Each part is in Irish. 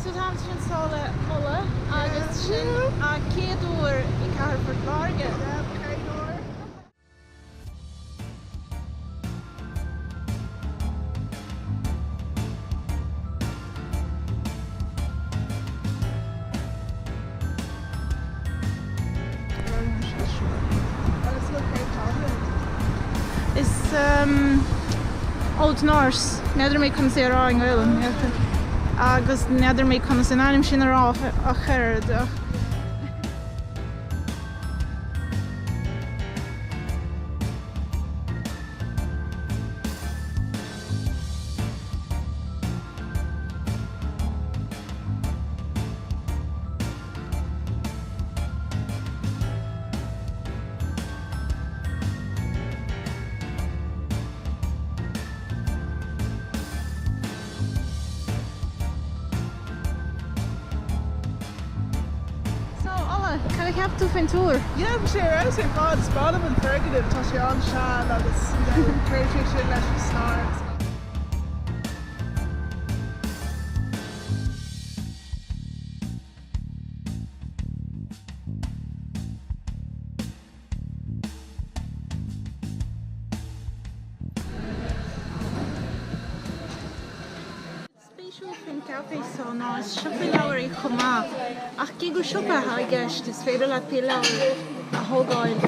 So táimid anseo le Ola agus sin a céad uair i gcathair Phort Láirge. Yeah, mo chéad uair. Is Old Norse, n'fheadar mé conas é a rá i nGaelainn, agus n'fheadar mé conas an ainm sin a rá ach oiread. So, Ola, cad a cheap tú faoin túr? Yeah, bhí sé ar fheabhas ar fad. Is breá liom an foirgneamh, tá sé an-sean agus you know, cuireann sé sin leis an stair agus gach. Spéisiúil faoin gcaifé seo ná is siopa leabhar é chomh maith, ach cé gur siopa atá i gceist, is féidir leat pé leabhar a thógáil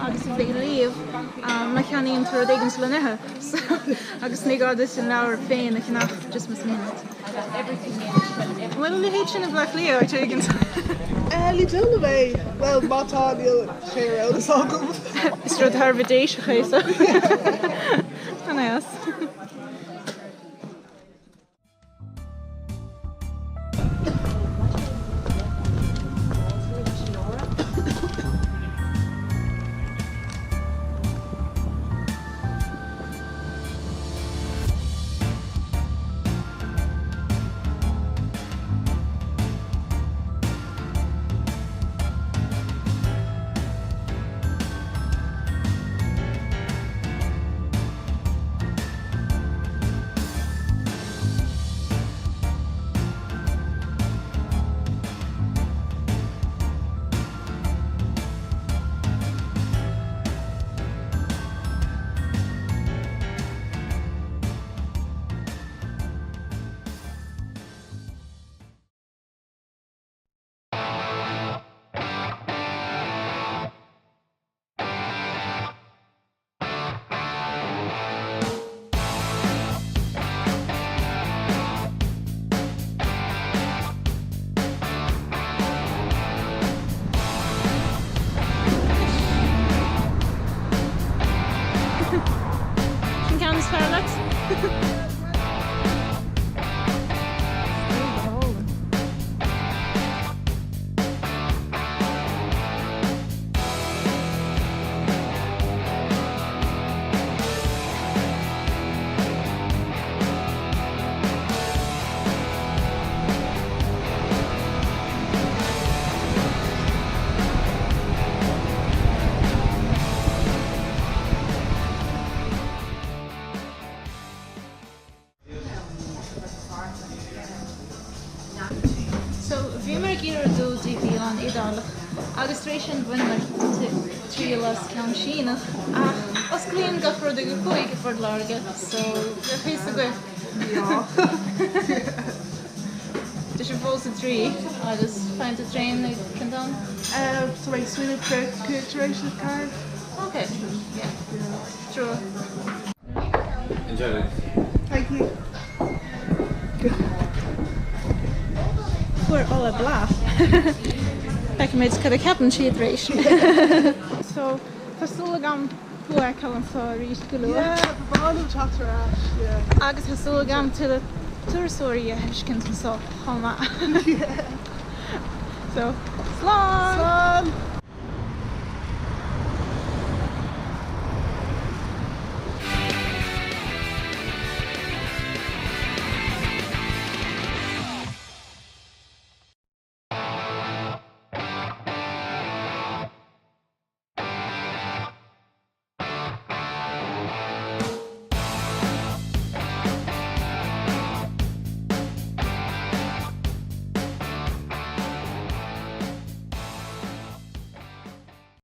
agus a bheith ag léamh má cheannaíonn tú rud éigin le n-ithe. Agus ní gá duit an leabhar féin a cheannach, just más mian leat. An bhfuil a leithéid sin i mBleá Cliath áit éigin? Ní dóigh liom é. Bhuel, má tá, níl sé ar eolas agam. Is rud thar a bheith Déiseach é so. An-deas. Sin ceann is fearr leat? So, bhíomar ag iarraidh dul dtí bialann Iodálach agus tar éis sin bhaineamar triail as ceann Síneach ach osclaíonn gach rud ag 5 i bPort Láirge so bheadh a fhios agaibh. Tá sé fós 3 agus faigheann tú traein ag cén t-am? So mé ag smaoineamh 4:35. Ok, yeah. Trua. Enjoy it. Thank you. Fuair Ola blas. Feicfimid cad a cheapann sí tar éis. So, tá súil agam thú a fheiceáil anseo arís go luath. Yeah, ba bhreá liom teacht ar ais, yeah. Agus tá súil agam tuilleadh turasóirí a fheiscint anseo chomh maith. Yeah. So, slán! Slán!